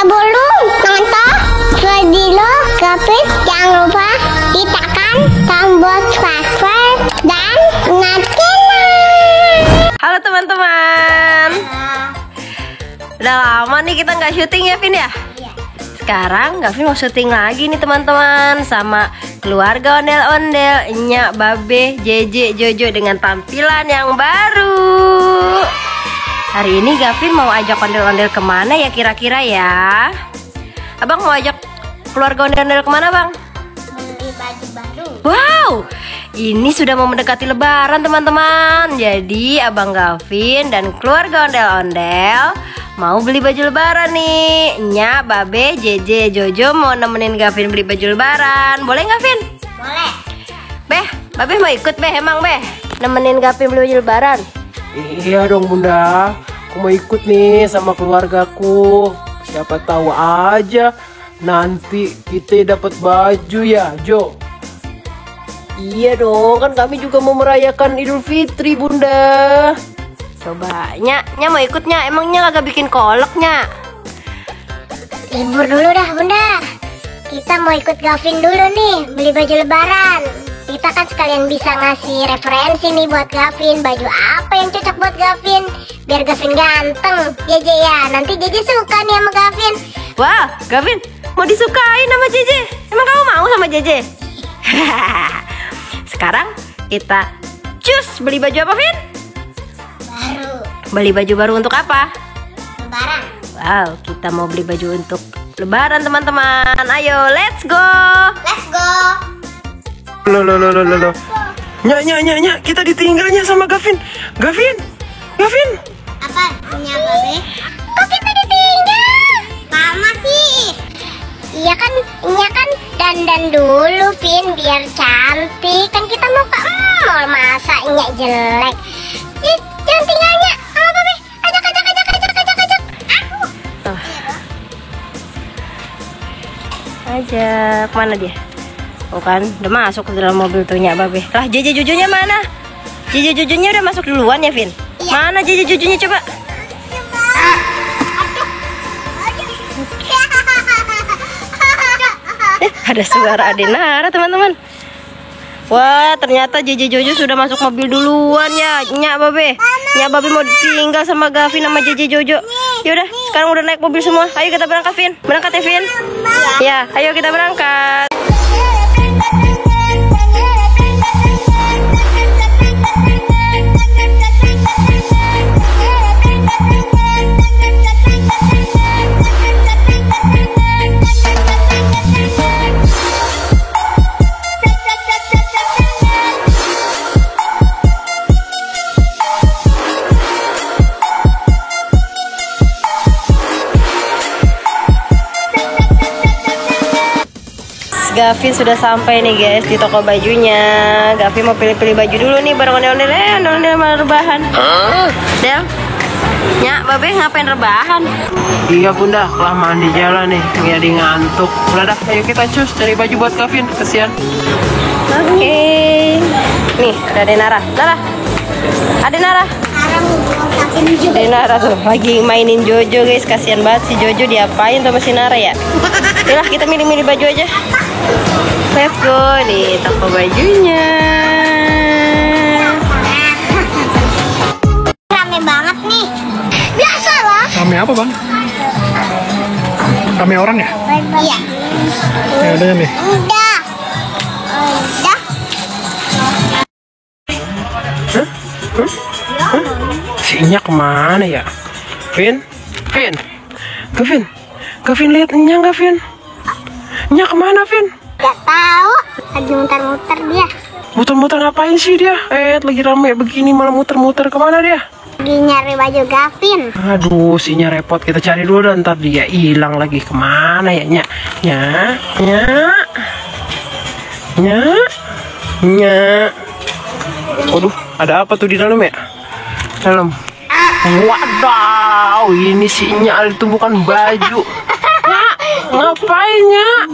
Sebelum nonton video Gavin, jangan lupa tekan tombol subscribe dan nyalakan. Halo teman-teman. Udah lama nih kita nggak syuting ya, Vin ya? Iya. Sekarang Gavin mau syuting lagi nih teman-teman sama keluarga ondel-ondel, Nyak, Babe, Jeje, Jojo dengan tampilan yang baru. Hari ini Gavin mau ajak ondel-ondel kemana ya kira-kira ya? Abang mau ajak keluarga ondel-ondel kemana, Bang? Beli baju baru. Wow, ini sudah mau mendekati lebaran teman-teman. Jadi Abang Gavin dan keluarga ondel-ondel mau beli baju lebaran nih. Nyak, Babe, Jeje, Jojo mau nemenin Gavin beli baju lebaran. Boleh nggak, Vin? Boleh. Beh, Babe mau ikut, Beh, emang Beh nemenin Gavin beli baju lebaran? Iya dong Bunda, aku mau ikut nih sama keluargaku. Siapa tahu aja nanti kita dapat baju ya, Jo. Iya dong, kan kami juga mau merayakan Idul Fitri, Bunda. Coba, Nyak mau ikutnya? Emangnya agak bikin koleknya? Libur dulu dah Bunda. Kita mau ikut Gavin dulu nih beli baju lebaran. Kita kan sekalian bisa ngasih referensi nih buat Gavin. Baju apa yang cocok buat Gavin biar Gavin ganteng. Jeje ya, nanti Jeje suka nih sama Gavin. Wah, Gavin mau disukain sama Jeje? Emang kamu mau sama Jeje? Sekarang kita cus beli baju apa, Vin? Baru Beli baju baru untuk apa? lebaran. Wow, kita mau beli baju untuk lebaran teman-teman. Ayo, let's go. Let's go. Loh. Nyak, kita ditinggalnya sama Gavin. Gavin. Apa punya Babe? Kok kita ditinggal? Mama sih. Iya kan dandan dulu Vin biar cantik. Kan kita mau ke mall, masa Nyak jelek. Ih, jangan tinggalnya sama Babe. Ajak. Ajak, mana dia? Oh kan, udah masuk ke dalam mobil tuh Nyak, Babe. Lah, Jeje Jojonya mana? Jeje Jojonya udah masuk duluan ya, Vin? Iya. Mana Jeje Jojonya coba? Ada suara Adenara teman-teman. Wah, ternyata Jeje Jojo sudah masuk mobil duluan ya, Nyak, Babe. Nyak, Babe mau ditinggal sama Gavin sama Jeje Jojo. Yaudah, sekarang udah naik mobil semua. Ayo kita berangkat, Vin. Berangkat ya, Vin? Ya, ayo kita berangkat. Gavin sudah sampai nih guys di toko bajunya. Gavin mau pilih-pilih baju dulu nih bareng ondel-ondel. Ondel-ondel malah rebahan. Del, Nyak, Babe ngapain rebahan? Iya Bunda, kelamaan di jalan nih, jadi ngantuk. Udah dah, ayo kita cus cari baju buat Gavin, kesian. Oke. Nih, ada Adenara. Nara. Adenara. Adenara tuh lagi mainin Jojo guys. Kasihan banget si Jojo, diapain sama si Nara ya? Yaudah, kita milih-milih baju aja. Let's go di toko bajunya. Rame banget nih. Biasalah. Rame apa bang? Rame orang ya? Iya. Ya udah nih. Udah. Si Nyak kemana ya? Gavin, lihat Nyak, Gavin. Nyak kemana, Vin? Gak tahu. Lagi muter-muter dia. Muter-muter ngapain sih dia? Lagi rame begini malah muter-muter, kemana dia? Lagi nyari baju Gavin. Aduh, si Nyak repot, kita cari dulu dan ntar dia hilang lagi. Kemana ya Nyak? Nyak. Waduh, ada apa tuh di dalam ya? Dalam. Wadaw, ini si Nyak itu bukan baju. Nyak, ngapain Nyak?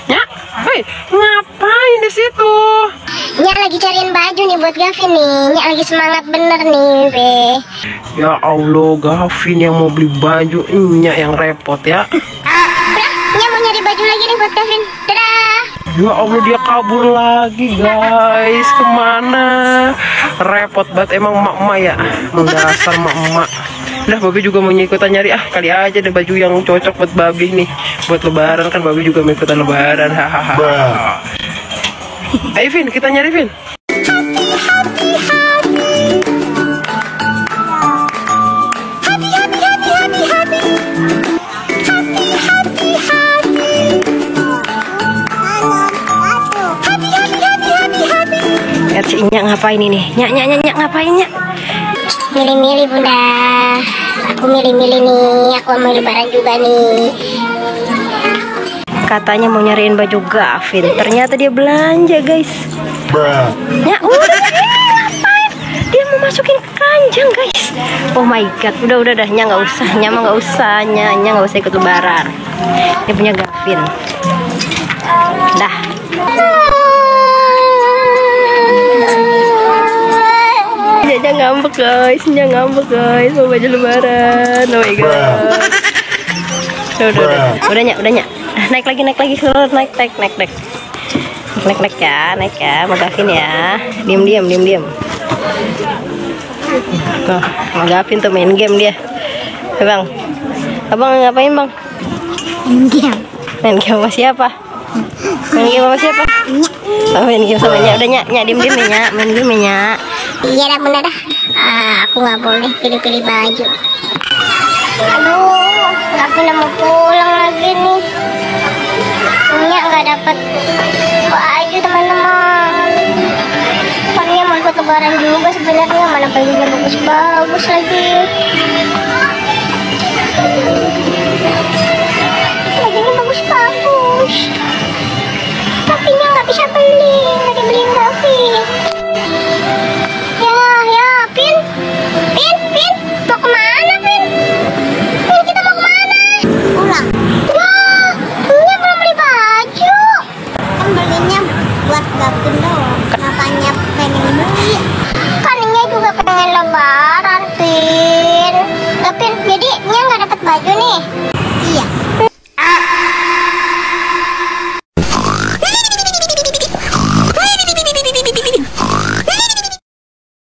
Nyak, hoi, ngapain di situ? Nyak lagi cariin baju nih buat Gavin nih. Nyak lagi semangat bener nih, Be. Ya Allah, Gavin yang mau beli baju, Nyak yang repot ya. Udah, Nyak mau nyari baju lagi nih buat Gavin. Dadah. Ya Allah, dia kabur lagi guys. Kemana? Repot banget emang emak-emak ya. Mendasar emak-emak. Nah, Babi juga mau ikutan nyari. Kali aja ada baju yang cocok buat Babi nih. Buat lebaran kan, Babi juga mau ikutan lebaran. Hahaha. Ayo Vin, kita nyari Vin. Lihat si Nyak ngapain ini? Nyak ngapain Nyak? Milih-milih Bunda. Aku milih-milih nih. Aku mau lebaran juga nih. Katanya mau nyariin baju Gavin, ternyata dia belanja guys. Nyak, udah ngapain? Dia mau masukin ke keranjang guys. Oh my god, udah dah, Nyak nggak usah, Nyak mah nggak usah, Nyak nggak usah ikut lebaran. Dia punya Gavin. Dah. Nyak ngambek guys, mau baju lebaran. Oh my god. Udah Nyak. Naik lagi, naik ya, mau Gavin ya. Diam. Tuh, mau Gavin tuh main game dia. Abang ngapain bang? Main game sama siapa? Main game sama Nyak. Udah Nyak diam ya Nyak, main game ya Nyak. Iya dah Bunda dah. Aku nggak boleh pilih-pilih baju. Aduh, Gavin mau pulang lagi nih. Nyak nggak dapat baju teman-teman. Soalnya mau ikut lebaran juga sebenarnya, mana bajunya bagus lagi. Bajunya bagus. Tapi Nyak nggak bisa beli, nggak dibeliin Gavin. Ya, Pin, mau kemana Pin? Kita mau kemana? Pulang. Ya, belum beli baju. Kan belinya buat Gavin doang. Makanya pengen beli. Kan Nya juga pengen lebaran, Pin. Gavin, jadi Nya nggak dapat baju nih. Iya.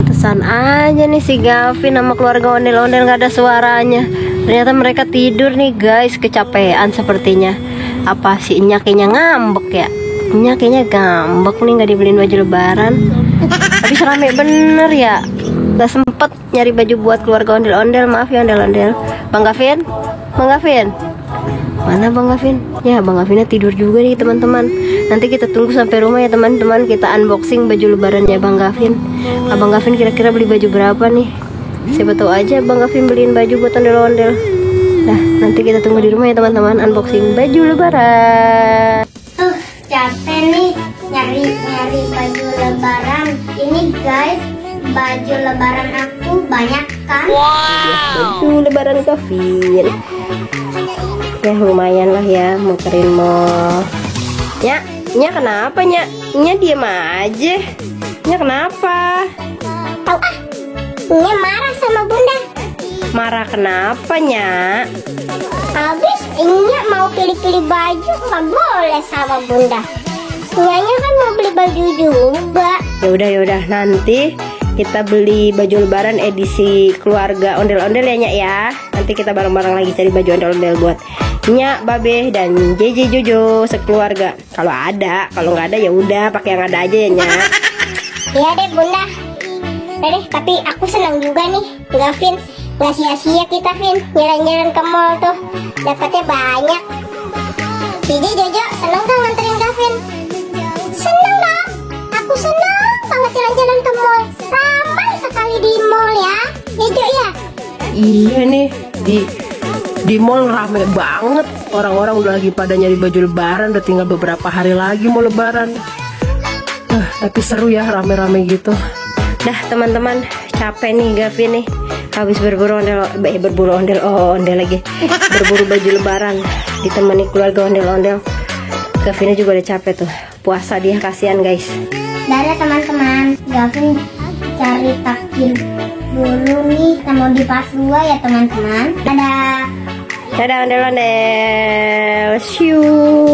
Pesan aja nih si Gavin sama keluarga ondel-ondel nggak ada suaranya. Ternyata mereka tidur nih guys, kecapean sepertinya. Apa sih Nyak kayaknya ngambek ya? Nyak kayaknya ngambek nih nggak dibeliin baju lebaran. Tapi rame bener ya. Gak sempet nyari baju buat keluarga ondel-ondel. Maaf ya ondel-ondel. Bang Gavin? Mana Bang Gavin? Ya Bang Gavinnya tidur juga nih teman-teman. Nanti kita tunggu sampai rumah ya teman-teman. Kita unboxing baju lebarannya Bang Gavin. Abang Gavin kira-kira beli baju berapa nih? Siapa tahu aja Bang Gavin beliin baju buat ondel-ondel. Nah, nanti kita tunggu di rumah ya teman-teman, unboxing baju lebaran. Capek nih nyari baju lebaran. Ini guys, baju lebaran aku banyak kan? Baju lebaran Gavin. Ya lumayan lah ya, muterin mall. Nya kenapa Nya diem aja. Nya kenapa? Tahu Nya marah sama Bunda. Marah kenapa Nya? Habis Nya mau pilih-pilih baju nggak boleh sama Bunda. Nya kan mau beli baju juga. Ya udah nanti kita beli baju lebaran edisi keluarga ondel-ondel ya Nya ya. Nanti kita bareng-bareng lagi cari baju ondel-ondel buat Nya, Babe dan JJ Jojo sekeluarga. Kalau ada, kalau nggak ada ya udah pakai yang ada aja ya Nya. Iya deh Bunda. Deh, tapi aku senang juga nih Gavin. Nggak sia-sia kita Vin jalan-jalan ke mall tuh, dapatnya banyak. JJ Jojo seneng kan nganterin Gavin? Seneng dong. Aku seneng banget jalan-jalan ke mall. Ramai sekali di mall ya Jojo ya. Iya nih, di mall rame banget. Orang-orang udah lagi pada nyari baju lebaran. Udah tinggal beberapa hari lagi mau lebaran. Tapi seru ya rame-rame gitu. Dah teman-teman, capek nih Gavin nih. Habis berburu ondel lagi. Berburu baju lebaran, ditemani keluarga ondel-ondel. Gavinnya juga udah capek tuh. Puasa dia, kasihan guys. Dadah teman-teman. Gavin cari takjil dulu nih. Kita mau di part 2 ya teman-teman. Dadah. Dadah ondel-ondel. Shoo.